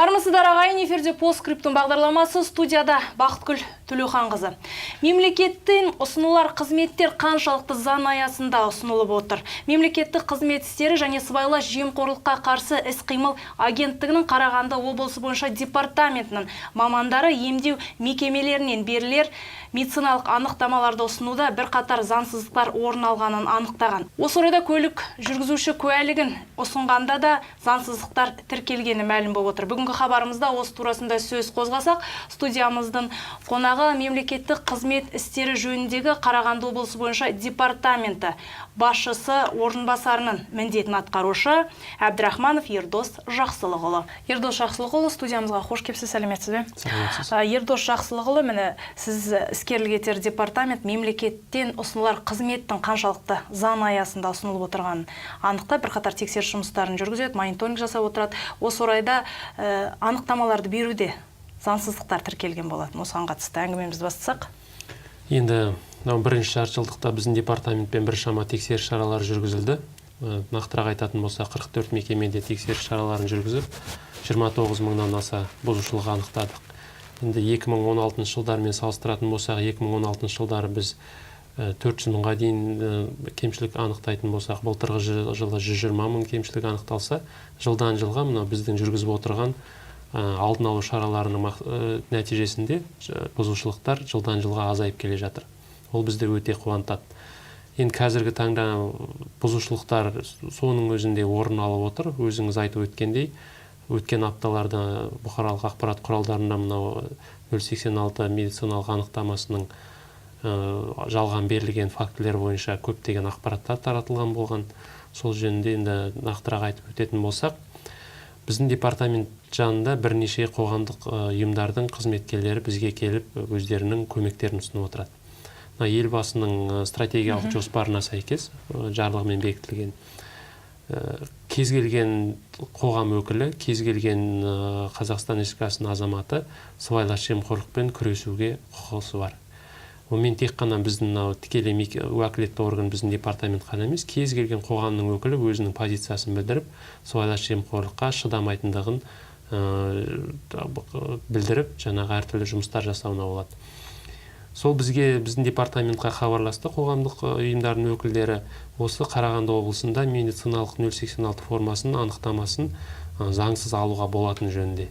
Армысыздар, ағайын! Эфирде «Постскриптум» бағдарламасы, студияда Бақытгүл Төлеуханқызы. Мемлекеттен ұсынылар қызметтер қаншалықты заң аясында ұсынылып отыр? Мемлекеттік қызмет істері және сыбайлас жемқорлыққа қарсы іс-қимыл агенттігінің Қарағанды облысы бойынша департаментінің мамандары емдеу мекемелерінен берілер медициналық анықтамаларды ұсынуда бірқатар заңсыздықтар орын алғанын анықтаған. Осы орайда көлік жүргізуші куәлігін ұсынғанда да заңсыздықтар тіркелгені мәлім болып отыр. Бүгінгі хабарымызда осы турасында сөз қозғасақ, студиямыздың қонағы – мемлекеттік қызмет істері жөніндегі Қарағанды облысы бойынша департаменті басшысы орынбасарының міндетін атқарушы Әбдірахманов Ердос Жақсылықұлы. Ердос Жақсылықұлы, студиямызға қош келіпсіз, сәлеметсіз бе? Сәлеметсіз. Ердос Жақсылықұлы, міне, сіз іскерлік етер департамент мемлекеттен ұсынылар қызметтің қаншалықты заң аясында ұсынылып отырғанын анықтап, бірқатар тексеріс жұмыстарын жүргізеді, мониторинг жасап отырады. Осы орайда анықтамаларды беруде заңсыздықтар тіркелген болатын. Осыған қатысты әңгімемізді бастасақ. Енді мынау бірінші жартыжылдықта біздің департаментпен біршама тексеріс шаралары жүргізілді. Нақтырақ айтатын болсақ, 44 мекемеде тексеріс шараларын жүргізіп, 29 мыңнан аса бұзушылық анықтадық. Енді 2016 жылдармен салыстыратын болсақ, 2016 жылдары біз 400 мыңға дейін кемшілік анықтайтын болсақ, былтырғы жылы 120 мың кемшілік анықталса, жылдан жылға мынау біздің жүргізіп отырған алдын алу шараларының нәтижесінде бұзушылықтар жылдан жылға азайып келе жатыр. Ол бізді өте қуантады. Енді қазіргі таңда бұзушылықтар соның өзінде орын алып отыр. Өзіңіз айтып өткендей, өткен апталарда бұқаралық ақпарат құралдарында мынау 086 медициналық анықтамасының жалған берілген фактілер бойынша көптеген ақпараттар таратылған болған. Сол жөнінде енді нақтырақ айтып өтетін болсақ, біздің департамент жанында бірнеше қоғамдық ұйымдардың қызметкерлері бізге келіп, өздерінің көмектерін ұсынып отырады. Мына Елбасының стратегиялық жоспарына сәйкес, жарлығымен бекітілген, кез келген қоғам өкілі, кез келген Қазақстан Республикасының азаматы сыбайлас жемқорлықпен күресуге құқығы бар. Онымен тек қана біздің мынау тікелей уәкілетті орган, біздің департамент қана емес, кез келген қоғамның өкілі өзінің позициясын білдіріп, сыбайлас жемқорлыққа шыдамайтындығын білдіріп, жаңағы әртүрлі жұмыстар жасауына болады. Сол бізге, біздің департаментқа хабарласты қоғамдық ұйымдардың өкілдері, осы Қарағанды облысында медициналық 086 формасының анықтамасын заңсыз алуға болатын жөнінде.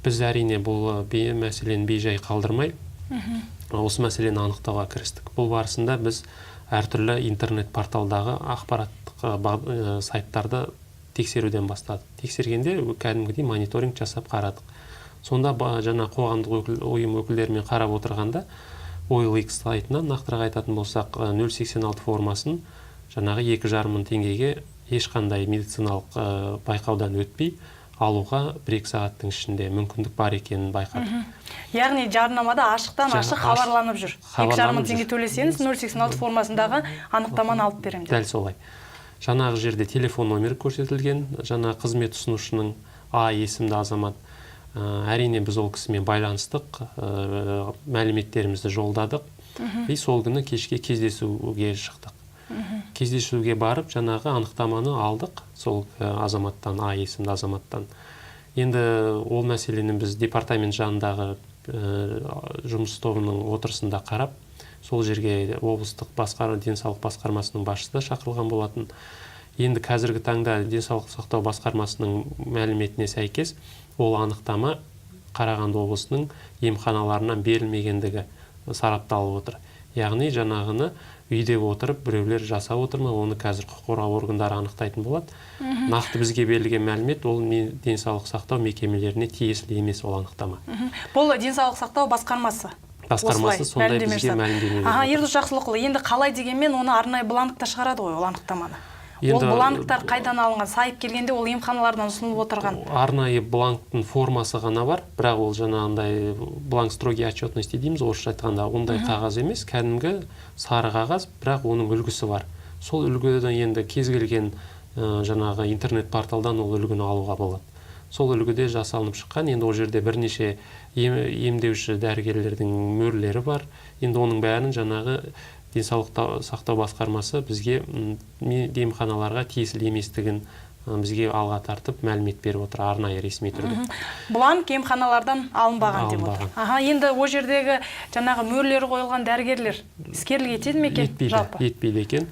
Біз, әрине, бұл мәселені бейжай қалдырмай, осы мәселені анықтауға кірістік. Бұл барысында біз әртүрлі интернет порталдағы ақпараттық сайттарды тексеруден бастадық. Тексергенде кәдімгідей мониторинг жасап қарадық. Сонда жаңа қоғамдық ұйым өкілдерімен қарап отырғанда, OLX сайтынан, нақтырақ айтатын болсақ, 086 формасын жаңағы 2,5 мың теңгеге ешқандай медициналық байқаудан өтпей алуға 1-2 сағаттың ішінде мүмкіндік бар екенін байқадық. Яғни жарнамада ашықтан ашық хабарланып жүр. 2,5 мың Хабарланып теңге жүр. төлесеңіз, 086 формасындағы анықтаманы алып беремін деп. Дәл солай. Жаңағы жерде телефон номері көрсетілген, жаңа қызмет ұсынушының, А есімді азамат. Әрине, біз ол кісімен байланыстық, мәліметтерімізді жолдадық и сол күні кешке кездесуге шықтық. Кездесуге барып, жаңағы анықтаманы алдық сол азаматтан, А есімді азаматтан. Енді ол мәселені біз департамент жанындағы жұмыс тобының отырысында қарап, сол жерге облыстық денсаулық басқармасының басшысы да шақырылған болатын. Енді қазіргі таңда денсаулық сақтау басқармасының мәліметіне сәйкес, ол анықтама Қарағанды облысының емханаларынан берілмегендігі сарапталып отыр. Яғни жаңағыны үйде отырып біреулер жасап отыр ма, оны қазір құқық қорғау органдары анықтайтын болады. Нақты бізге берілген мәлімет: ол денсаулық сақтау мекемелеріне тиесілі емес ол анықтама. Бұл денсаулық сақтау басқармасы Басқармасы осылай сондай мәлімдеме бізге жасады. мәлімдеме беріп Аха, отыр. Ердос Жақсылықұлы, енді қалай дегенмен оны арнайы бланкта шығарады ғой ол анықтаманы. Ол бланктар қайдан алынған? Сайып келгенде, ол емханалардан ұсынылып отырған. Арнайы бланктың формасы ғана бар, бірақ ол жаңағындай бланк строгой отчетности дейміз орысша айтқанда, ондай қағаз емес, кәдімгі сары қағаз, бірақ оның үлгісі бар. Сол үлгіден енді кез келген жаңағы интернет порталдан ол үлгіні алуға болады. Сол үлгіде жасалынып шыққан. Енді ол жерде бірнеше емдеуші дәрігерлердің мөрлері бар. Енді оның бәрін жаңағы денсаулық сақтау басқармасы бізге емханаларға тиесілі еместігін бізге алға тартып мәлімет беріп отыр арнайы ресми түрде. Бланк емханалардан алынбаған деп отыр. Аха, енді ол жердегі жаңағы мөрлері қойылған дәрігерлер іскерлік етеді ме екен? Жалпы етпейді екен.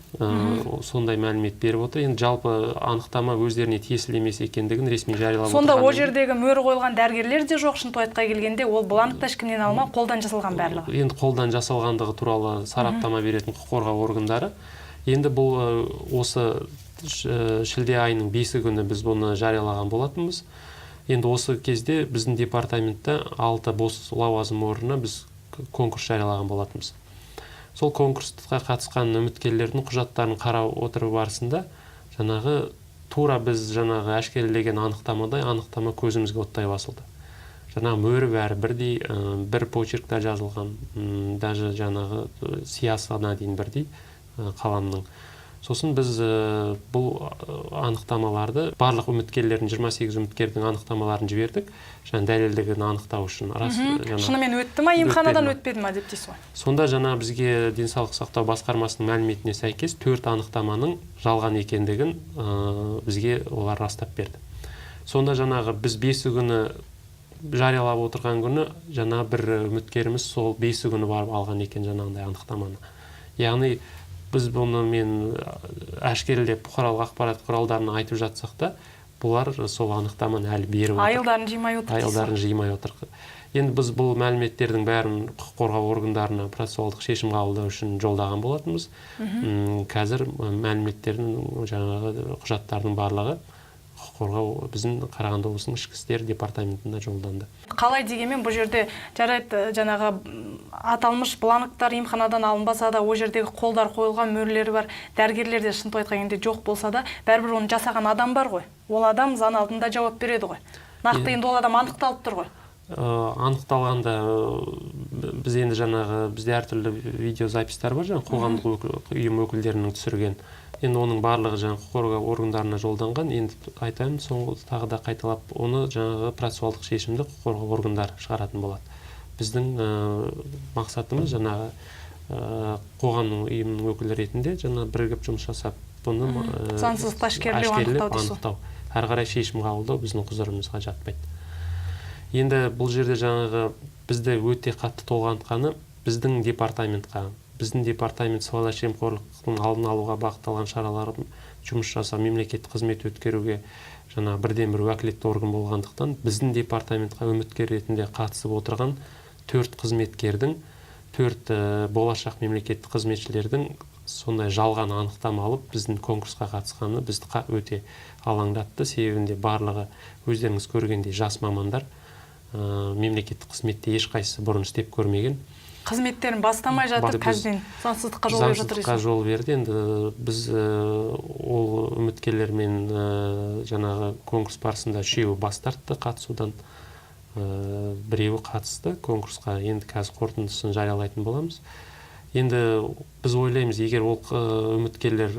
Сондай мәлімет беріп отыр. Енді жалпы анықтама өздеріне тиесілі емес екендігін ресми жариялап отыр. Сонда ол жердегі мөр қойылған дәрігерлер де жоқ, шынтуайтқа келгенде ол бланк та ешкімнен алынбаған, қолдан жасалған барлығы. Енді қолдан жасалғандығы туралы сараптама беретін құқық қорғау органдары. Енді бұл осы шілде айының 5 күні біз бұны жариялаған болатынбыз. Енді осы кезде біздің департаментте 6 бос лауазым орнына біз конкурс жариялаған болатынбыз. Сол конкурсқа қатысқан үміткерлердің құжаттарын қарау отыру барысында жаңағы тура біз жаңағы әшкерелеген анықтамадай анықтама көзімізге оттай басылды. Жаңағы мөрі бәрі бірдей, бір почеркта жазылған, даже жаңағы сиясына дейін бірдей қаламның. Сосын біз бұл анықтамаларды барлық үміткерлердің, 28 үміткердің анықтамаларын жібердік, жаңа дәлелдігін анықтау үшін. Рас, шынымен өтті ма, емханадан өтпеді ма деп дейсіз ғой. Сонда жаңа бізге денсаулық сақтау басқармасының мәліметіне сәйкес 4 анықтаманың жалған екендігін бізге олар растап берді. Сонда жаңағы біз 5 күні жариялап отырған күні жаңа бір үміткеріміз сол 5 күні барып алған екен жаңағындай анықтаманы. Яғни біз бұны мен әшкерелеп бұқаралық ақпарат құралдарына айтып жатсақ та, бұлар сол анықтаманы әлі беріп отыр. Айылдарын жимай отыр. Айылдарын жимай отыр. Енді біз бұл мәліметтердің бәрін құқық қорғау органдарына процессуалдық шешім қабылдау үшін жолдаған болатынбыз. Қазір мәліметтердің жаңағы құжаттардың барлығы құқық қорғау біздің Қарағанды облысының ішкі істер департаментіне жолданды. Қалай дегенмен бұл жерде жарайды жаңағы аталмыш бланктар емханадан алынбаса да, ол жердегі қолдар қойылған мөрлері бар, дәрігерлер де шынтуайтқа келгенде жоқ болса да, бәрібір оны жасаған адам бар ғой. Ол адам заң алдында жауап береді ғой. Нақты енді ол адам анықталып тұр ғой. Анықталғанда біз енді жаңағы бізде әртүрлі видеозапистар бар, жаңағы қоғамдық ұйым өкілдерінің түсірген. Енді оның барлығы жаңағы құқық қорғау органдарына жолданған. Енді айтайын, соңғы тағы да қайталап, оны жаңағы процессуалдық шешімді құқық қорғау органдары шығаратын болады. Біздің мақсатымыз жаңағы қоғамның ұйымының өкілі ретінде жаңа бірігіп жұмыс жасап, бұны заңсыздықты әшкерелеу, анықтау, әрі қарай шешім қабылдау біздің құзырымызға жатпайды. Енді бұл жерде жаңағы бізді өте қатты толғантқаны біздің департаментқа, біздің департамент сыбайлас жемқорлықтың алдын алуға бағытталған шаралар жұмыс жасау, мемлекеттік қызмет өткеруге жаңа бірден бір уәкілетті орган болғандықтан біздің департаментқа үміткер ретінде қатысып отырған 4 қызметкердің, 4 болашақ мемлекеттік қызметшілердің сондай жалған анықтама алып біздің конкурсқа қатысқаны бізді өте алаңдатты. Себебінде барлығы өздеріңіз көргендей жас мамандар, мемлекеттік қызметте ешқайсысы бұрын істеп көрмеген. Қызметтерін бастамай жатыр, қазірден заңсыздыққа жол беріп жатыр. Заңсыздыққа жол берді. Енді біз ол үміткерлермен жаңағы конкурс барысында 3-еуі бас тартты қатысудан, 1-еуі қатысты конкурсқа. Енді қазір қорытындысын жариялайтын боламыз. Енді біз ойлаймыз, егер ол үміткерлер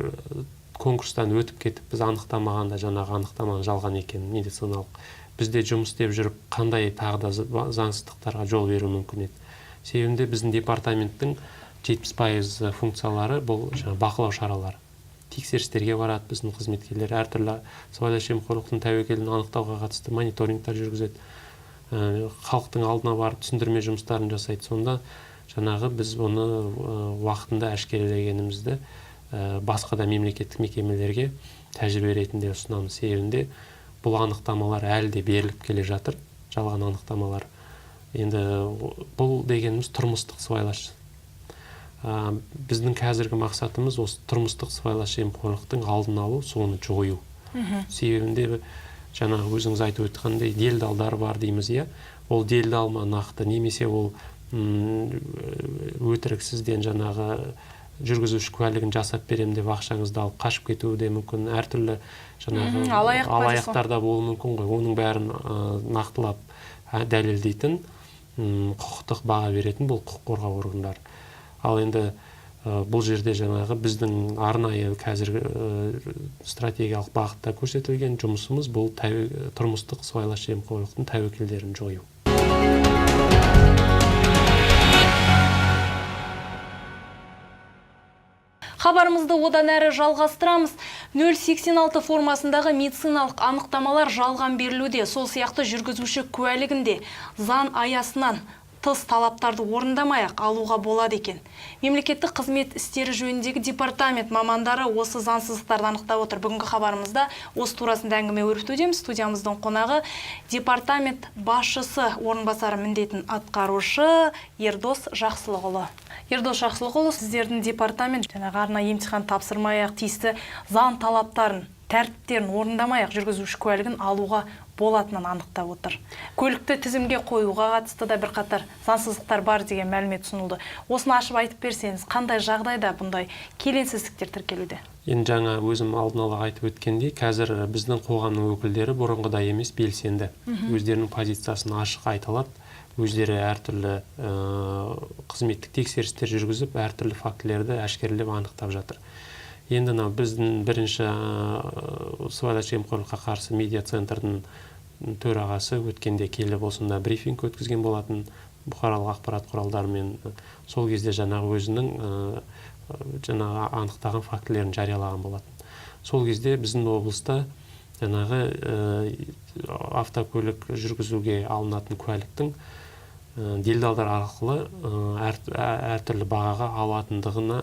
конкурстан өтіп кетіп, біз анықтамағанда жаңағы анықтаманың жалған екенін медициналық бізде жұмыс істеп жүріп қандай тағы да заңсыздықтарға жол беру мүмкін еді. Себебінде біздің департаменттің 70% функциялары бұл жаңа бақылау шаралары. Тексерістерге барады біздің қызметкерлер, әртүрлі сыбайлас жемқорлықтың тәуекелін анықтауға қатысты мониторингтар жүргізеді. Халықтың алдына барып түсіндірме жұмыстарын жасайды. Сонда жаңағы біз бұны уақытында әшкерелегенімізді басқа да мемлекеттік мекемелерге тәжірибе ретінде ұсынамыз. Себебінде бұл анықтамалар әлі де беріліп келе жатыр, жалған анықтамалар. Енді бұл дегеніміз тұрмыстық сыбайлас. Біздің қазіргі мақсатымыз осы тұрмыстық сыбайлас жемқорлықтың алдын алу, соны жою. Себебінде жаңағы өзіңіз айтып өткендей делдалдар бар дейміз, иә. Ол делдал ма нақты, немесе ол өтірік сізден жаңағы жүргізуші куәлігін жасап берем деп ақшаңызды алып қашып кетуі де мүмкін, әртүрлі жаңағы алаяқтар да болуы мүмкін ғой. Оның бәрін нақтылап дәлелдейтін, құқықтық баға беретін бұл құқық қорғау органдары. Ал енді бұл жерде жаңағы біздің арнайы қазіргі стратегиялық бағытта көрсетілген жұмысымыз бұл тұрмыстық сыбайлас жемқорлықтың тәуекелдерін жою. Хабарымызды одан әрі жалғастырамыз. 086 формасындағы медициналық анықтамалар жалған берілуде. Сол сияқты жүргізуші куәлігінде заң аясынан тыс талаптарды орындамай-ақ алуға болады екен. Мемлекеттік қызмет істері жөніндегі департамент мамандары осы заңсыздықтарды анықтап отыр. Бүгінгі хабарымызда осы турасында әңгіме өрбітудеміз. Студиямыздың қонағы департамент басшысы орынбасары міндетін атқарушы Ердос Жақсылықұлы. Ердос Жақсылықұлы, сіздердің департамент жаңағы арнайы емтихан тапсырмай-ақ, тиісті заң талаптарын, тәртіптерін орындамай-ақ жүргізуші куәлігін алуға болатынын анықтап отыр. Көлікті тізімге қоюға қатысты да бірқатар заңсыздықтар бар деген мәлімет ұсынылды. Осыны ашып айтып берсеңіз, қандай жағдайда бұндай келеңсіздіктер тіркелуде? Енді жаңа өзім алдын ала айтып өткендей, қазір біздің қоғамның өкілдері бұрынғыдай емес, белсенді. Өздерінің позициясын ашық айта алады. Өздері әртүрлі қызметтік тексерістер жүргізіп, әртүрлі фактілерді әшкерелеп анықтап жатыр. Енді мынау біздің бірінші сыбайлас жемқорлыққа қарсы медиа центрдің төрағасы өткенде келіп осында брифинг өткізген болатын бұқаралық ақпарат құралдарымен. Сол кезде жаңағы өзінің жаңағы анықтаған фактілерін жариялаған болатын. Сол кезде біздің облыста жаңағы автокөлік жүргізуге алынатын куәліктің делдалдар арқылы әртүрлі бағаға алатындығына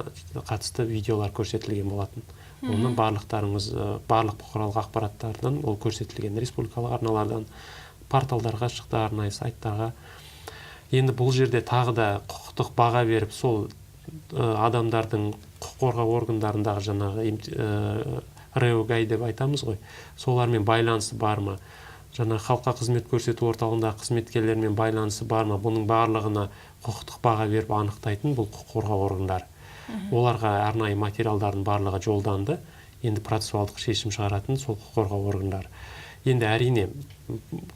қатысты видеолар көрсетілген болатын. Оны барлықтарыңыз, барлық бұқаралық ақпараттардан ол көрсетілген, республикалық арналардан, порталдарға шықты, арнайы сайттарға. Енді бұл жерде тағы да құқықтық баға беріп, сол адамдардың құқық қорғау органдарындағы жаңағы РЭО ГАИ деп айтамыз ғой, солармен байланысы бар ма, жаңа халыққа қызмет көрсету орталығындағы қызметкерлермен байланысы бар ма, бұның барлығына құқықтық баға беріп анықтайтын бұл құқық қорғау органдары. Оларға арнайы материалдардың барлығы жолданды. Енді процессуалдық шешім шығаратын сол құқық қорғау органдары. Енді әрине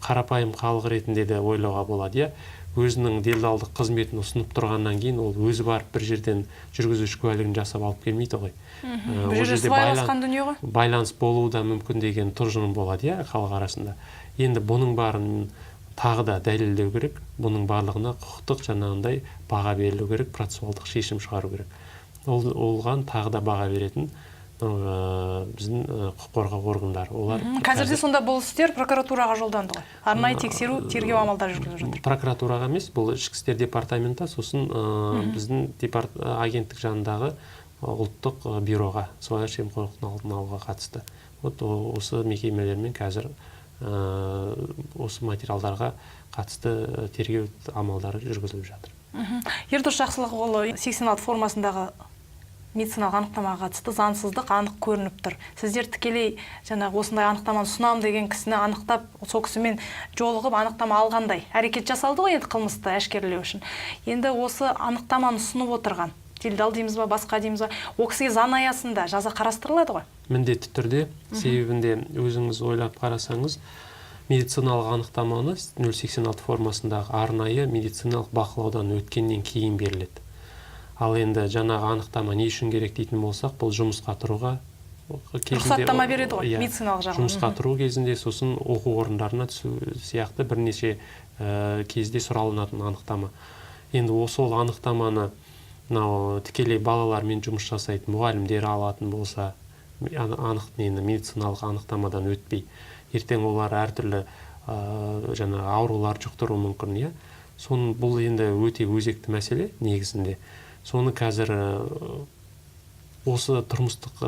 қарапайым халық ретінде де ойлауға болады, иә, өзінің делдалдық қызметін ұсынып тұрғаннан кейін ол өзі барып бір жерден жүргізуші куәлігін жасап алып келмейді ғой. Бұл жерде сыбайласқан дүние ғой. Байланыс болуы да мүмкін деген тұжырым болады, иә, халық арасында. Енді бұның барын тағы да дәлелдеу керек, бұның барлығына құқықтық жаңағындай баға берілу керек, процессуалдық шешім шығару керек. Оған тағы да баға беретін біздің құқық қорғау органдары. Олар Қазірде сонда бұл істер прокуратураға жолданды ғой. Арнайы тексеру, тергеу амалдары жүргізіліп жатыр. Прокуратураға емес, бұл ішкі істер департаменті, сосын біздің агенттік жанындағы ұлттық бюроға, сыбайлас жемқорлықтың алдын алуға қатысты. Вот осы мекемелермен қазір осы материалдарға қатысты тергеу амалдары жүргізіліп жатыр. Ердос Жақсылықұлы, 86 формасындағы медициналық анықтамаға қатысты заңсыздық анық көрініп тұр. Сіздер тікелей жаңағы осындай анықтаманы ұсынамын деген кісіні анықтап, сол кісімен жолығып анықтама алғандай әрекет жасалды ғой енді қылмысты әшкерелеу үшін. Енді осы анықтаманы ұсынып отырған делдал дейміз ба, басқа дейміз ба, ол кісіге заң аясында жаза қарастырылады ғой? Міндетті түрде, себебінде өзіңіз ойлап қарасаңыз, медициналық анықтаманы 086 формасындағы арнайы медициналық бақылаудан өткеннен кейін беріледі. Ал енді жаңағы анықтама не үшін керек дейтін болсақ, бұл жұмысқа тұруға кезінде, рұқсаттама береді ғой, иә, медициналық жағынан. Жұмысқа тұру кезінде, сосын оқу орындарына түсу сияқты бірнеше кезде сұралынатын анықтама. Енді сол анықтаманы мынау тікелей балалармен жұмыс жасайтын мұғалімдер алатын болса, анық нені медициналық анықтамадан өтпей, ертең олар әртүрлі жаңағы аурулар жұқтыруы мүмкін, иә. Соның бұл енді өте өзекті мәселе негізінде. Соны қазір осы тұрмыстық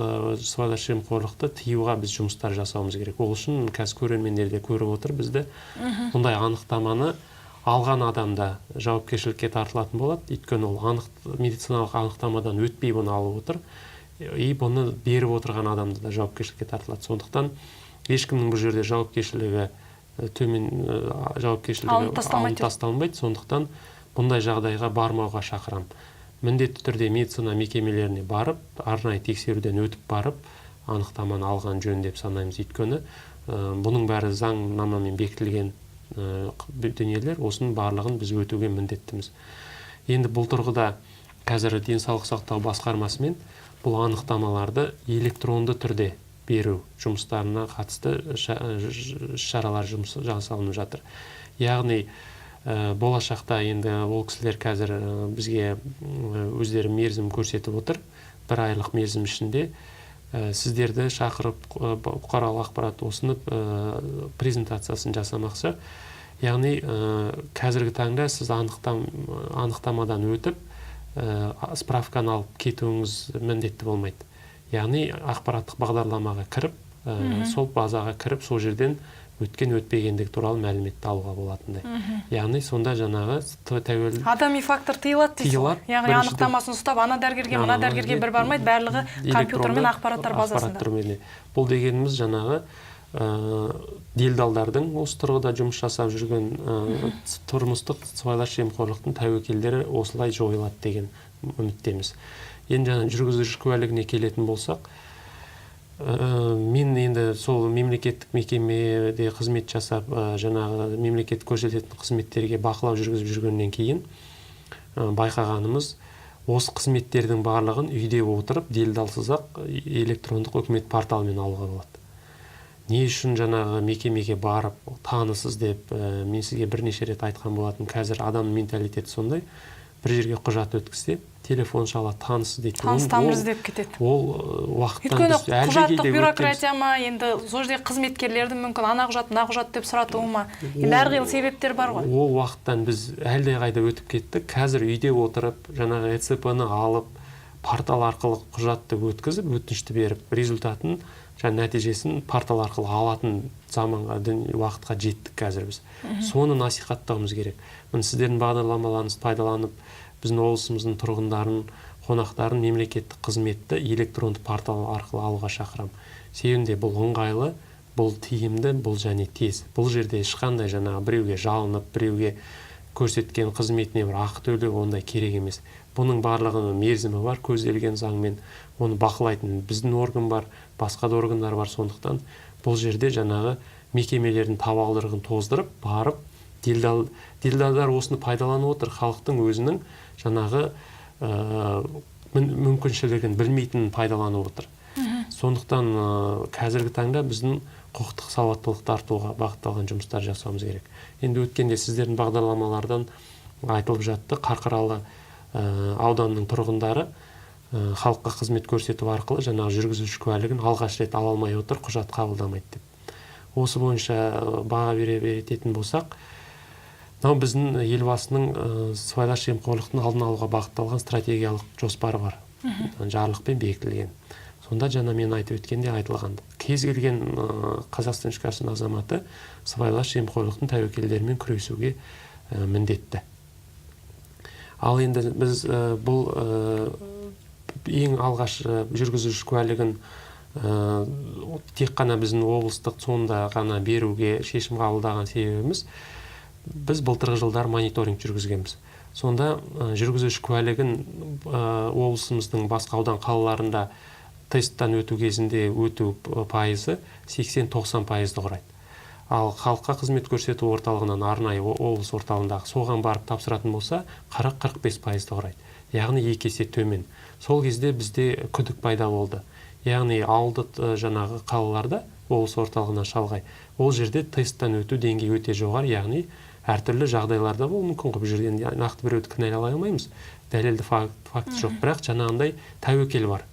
сыбайлас жемқорлықты тыюға біз жұмыстар жасауымыз керек. Ол үшін қазір көрермендер де көріп отыр бізді. Бұндай анықтаманы алған адам да жауапкершілікке тартылатын болады. Өйткені ол медициналық анықтамадан өтпей бұны алып отыр. И бұны беріп отырған адамды да жауапкершілікке тартылады. Сондықтан ешкімнің бұл жерде жауапкершілігі төмен, жауапкершілігі алынып тасталмайды. Алынып тасталмайды. Сондықтан бұндай жағдайға бармауға шақырамын. Міндетті түрде медицина мекемелеріне барып, арнайы тексеруден өтіп барып, анықтаманы алған жөн деп санаймыз. Өйткені бұның бәрі заңнамамен бекітілген дүниелер, осының барлығын біз өтуге міндеттіміз. Енді бұл тұрғыда қазір денсаулық сақтау басқармасымен бұл анықтамаларды электронды түрде беру жұмыстарына қатысты шаралар жұмысы жасалынып жатыр. Яғни болашақта енді ол кісілер қазір бізге өздері мерзім көрсетіп отыр. Бір айлық мерзім ішінде Сіздерді шақырып, бұқаралық ақпарат ұсынып, презентациясын жасамақшы. Яғни қазіргі таңда сіз анықтамадан өтіп, справканы алып кетуіңіз міндетті болмайды. Яғни ақпараттық бағдарламаға кіріп, сол базаға кіріп, сол жерден өткен өтпегендігі туралы мәліметті алуға болатындай. Яғни сонда жаңағы тәуел Адами фактор тыйылады дейсіз ғой. Тыйылады. Яғни Біріншіден, анықтамасын ұстап, ана дәрігерге, мына дәрігерге бір бармайды, барлығы компьютермен ақпараттар базасында. Ақпараттармен. Бұл дегеніміз жаңағы делдалдардың осы тұрғыда жұмыс жасап жүрген тұрмыстық сыбайлас жемқорлықтың тәуекелдері осылай жойылады деген үміттеміз. Енді жаңа жүргізуші куәлігіне келетін болсақ, мен енді сол мемлекеттік мекемеде қызмет жасап, жаңағы мемлекет көрсететін қызметтерге бақылау жүргізіп жүргеннен кейін, байқағанымыз, осы қызметтердің барлығын үйде отырып делдалсыз-ақ электрондық үкімет порталымен алуға болады. Не үшін жаңағы мекемеге барып таныс іздеп, мен сізге бірнеше рет айтқан болатын, қазір адамның менталитеті сондай, бір жерге құжат өткізсе, телефон шалады, таныс іздейді. Таныс тамыр іздеп кетеді. Ол уақыттан Өйткені біз әлдеқайда құжаттық өткенбіз. бюрократия ма, енді сол жерде қызметкерлерді мүмкін ана құжат, мына құжат деп сұратуы ма? Енді әрқилы себептер бар ғой. Ол уақыттан біз әлдеқайда өтіп кеттік. Қазір үйде отырып, жаңағы ЭЦП-ны алып, портал арқылы құжатты өткізіп, өтінішті беріп, результатын, жаңа нәтижесін портал арқылы алатын заманға, уақытқа жеттік қазір біз. Соны насихаттауымыз керек. Міне, сіздердің бағдарламаларыңызды пайдаланып, біздің облысымыздың тұрғындарын, қонақтарын мемлекеттік қызметті электронды портал арқылы алуға шақырамын. Себебі бұл ыңғайлы, бұл тиімді, бұл және тез. Бұл жерде ешқандай жаңағы біреуге жалынып, біреуге көрсеткен қызметіне бір ақы төлеу ондай керек емес. Бұның барлығының мерзімі бар, көзделген заңмен. Оны бақылайтын біздің орган бар, басқа да органдар бар. Сондықтан бұл жерде жаңағы мекемелердің табалдырығын тоздырып, барып, делдалдар осыны пайдаланып отыр. Халықтың өзінің жаңағы мүмкіншілігін білмейтінін пайдаланып отыр. Сондықтан қазіргі таңда біздің құқықтық сауаттылықты артуға бағытталған жұмыстар жасауымыз керек. Енді өткенде сіздердің бағдарламалардан айтылып жатты, Қарқаралы ауданының тұрғындары халыққа қызмет көрсету арқылы жаңағы жүргізуші куәлігін алғаш рет ала алмай отыр, құжат қабылдамайды деп. Осы бойынша баға бере беретін болсақ, мынау біздің елбасының сыбайлас жемқорлықтың алдын алуға бағытталған стратегиялық жоспары бар. Жарлықпен бекітілген. Сонда жаңа мен айтып өткенде айтылған, кез келген Қазақстан Республикасының азаматы сыбайлас жемқорлықтың тәуекелдерімен күресуге міндетті. Ал енді біз бұл ең алғаш жүргізуші куәлігін тек қана біздің облыстық ЦОНда ғана беруге шешім қабылдаған себебіміз, біз былтырғы жылдар мониторинг жүргізгенбіз. Сонда жүргізуші куәлігін облысымыздың басқа аудан қалаларында тесттен өту кезінде өту пайызы сексен-тоқсан пайызды құрайды. Ал халыққа қызмет көрсету орталығынан арнайы облыс орталығындағы соған барып тапсыратын болса, қырық-қырық бес пайызды құрайды. Яғни екі есе төмен. Сол кезде бізде күдік пайда болды. Яғни ауылды жаңағы қалаларда, облыс орталығынан шалғай, ол жерде тесттен өту деңгейі өте жоғары, яғни әртүрлі жағдайларда болуы мүмкін ғой. Бұл жерден нақты біреуді кінәлай алмаймыз, дәлелді факт жоқ, бірақ жаңағындай тәуекел бар.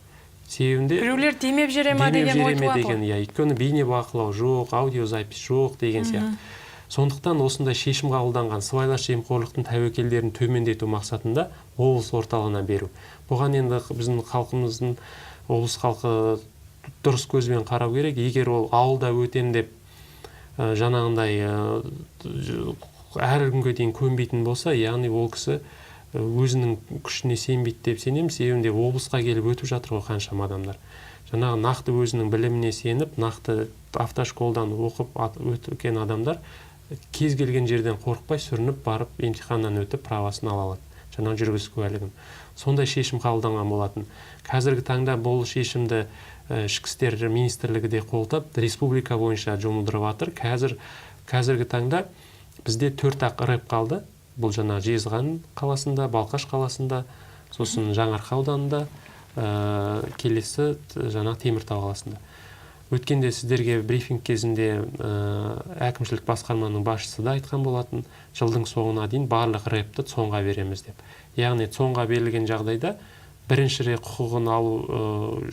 Себебінде біреулер демеп жүре ма демеп деген ой жүре ме туады деген, ғой. иә, өйткені бейнебақылау жоқ, аудиозапись жоқ деген сияқты. Сондықтан осындай шешім қабылданған сыбайлас жемқорлықтың тәуекелдерін төмендету мақсатында облыс орталығына беру. Бұған енді біздің халқымыздың, облыс халқы дұрыс көзбен қарау керек. Егер ол ауылда өтем деп жаңағындай әр күнге дейін көнбейтін болса, яғни ол кісі өзінің күшіне сенбейді деп сенемін. Себебі облысқа келіп өтіп жатыр ғой қаншама адамдар. Жаңағы нақты өзінің біліміне сеніп, нақты автошколдан оқып өткен адамдар кез келген жерден қорықпай сүрініп барып емтиханнан өтіп правасын ала алады, жаңағы жүргізуші куәлігін. Сондай шешім қабылданған болатын. Қазіргі таңда бұл шешімді Ішкі істер министрлігі де қолдап, республика бойынша жұмылдырып жатыр. Қазіргі таңда бізде төрт ақ рэп қалды. Бұл жаңа Жезқазған қаласында, Балқаш қаласында, сосын Жаңаарқа ауданында, келесі жаңа Теміртау қаласында. Өткенде сіздерге брифинг кезінде әкімшілік басқарманың басшысы да айтқан болатын, жылдың соңына дейін барлық рэпті ЦОНға береміз деп. Яғни ЦОНға берілген жағдайда бірінші рет құқығын алу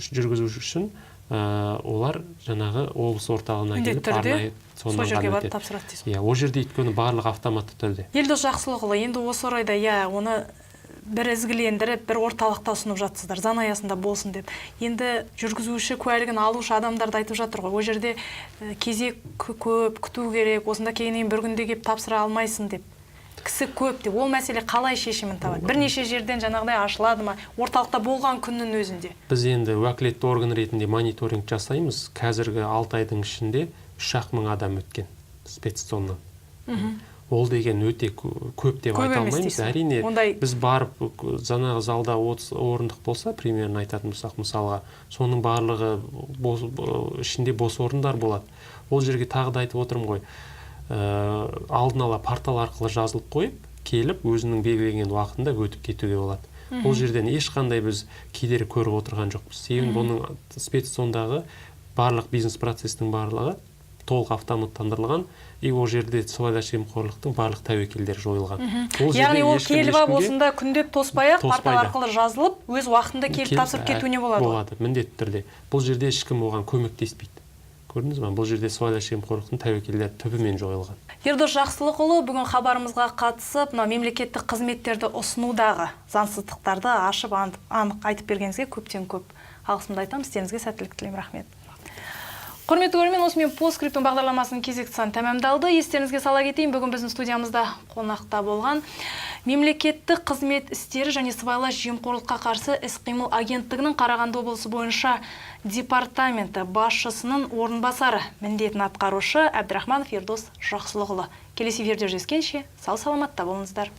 жүргізу үшін Олар жаңағы облыс орталығына міндетті келіп түрде арнайы сол сонан жерге ғана барып өтеді. Тапсырады дейсіз ғой. Иә, ол жерде өйткені барлығы автоматты түрде. Елдос Жақсылықұлы, енді осы орайда, иә, оны бір ізгілендіріп, бір орталықта ұсынып жатсыздар, заң аясында болсын деп. Енді жүргізуші куәлігін алушы адамдар да айтып жатыр ғой, ол жерде кезек көп, күту керек, осында келгеннен кейін бір күнде келіп тапсыра алмайсың деп. Кісі көп деп. Ол мәселе қалай шешімін табады? Бірнеше жерден жаңағыдай ашылады ма? Орталықта болған күннің өзінде. Біз енді уәкілетті орган ретінде мониторинг жасаймыз. Қазіргі 6 айдың ішінде 3-ақ мың адам өткен спецЦОНнан. Ол деген өте көп деп Көп айта емес алмаймыз. дейсіз ғой. Әрине, Ондай- біз барып жаңағы залда 30 орындық болса, примерно айтатын болсақ, мысалға, соның барлығы бос, ішінде бос орындар болады. Ол жерге тағы да айтып отырмын ғой, алдын ала портал арқылы жазылып қойып, келіп өзінің белгіленген уақытында өтіп кетуге болады. Бұл жерден ешқандай біз кедергі көріп отырған жоқпыз, себебі бұның спецЦОНдағы барлық бизнес процестің барлығы толық автоматтандырылған и ол жерде сыбайлас жемқорлықтың барлық тәуекелдері жойылған. Ол жерде Яғни ол ешкім келіп алып, ешкімге осында күндеп тоспай ақ, портал тоспайды. Арқылы жазылып, өз уақытында келіп тапсырып кетуіне болады ғой. Болады, міндетті түрде. Бұл жерде ешкім оған көмектеспейді, көрдіңіз ба? Бұл жерде сыбайлас жемқорлықтың тәуекелдері түбімен жойылған. Ердос Жақсылықұлы, бүгін хабарымызға қатысып, мынау мемлекеттік қызметтерді ұсынудағы заңсыздықтарды ашып, анық айтып бергеніңізге көптен көп алғысымды айтамын. Істеріңізге сәттілік тілеймін. Рахмет. Құрметті көрермен, осымен «Постскриптум» бағдарламасының кезекті саны тәмамдалды. Естеріңізге сала кетейін, бүгін біздің студиямызда қонақта болған мемлекеттік қызмет істері және сыбайлас жемқорлыққа қарсы іс-қимыл агенттігінің Қарағанды облысы бойынша департаменті басшысының орынбасары міндетін атқарушы Әбдірахманов Ердос Жақсылықұлы. Келесі эфирде жүздескенше, сау саламатта болыңыздар.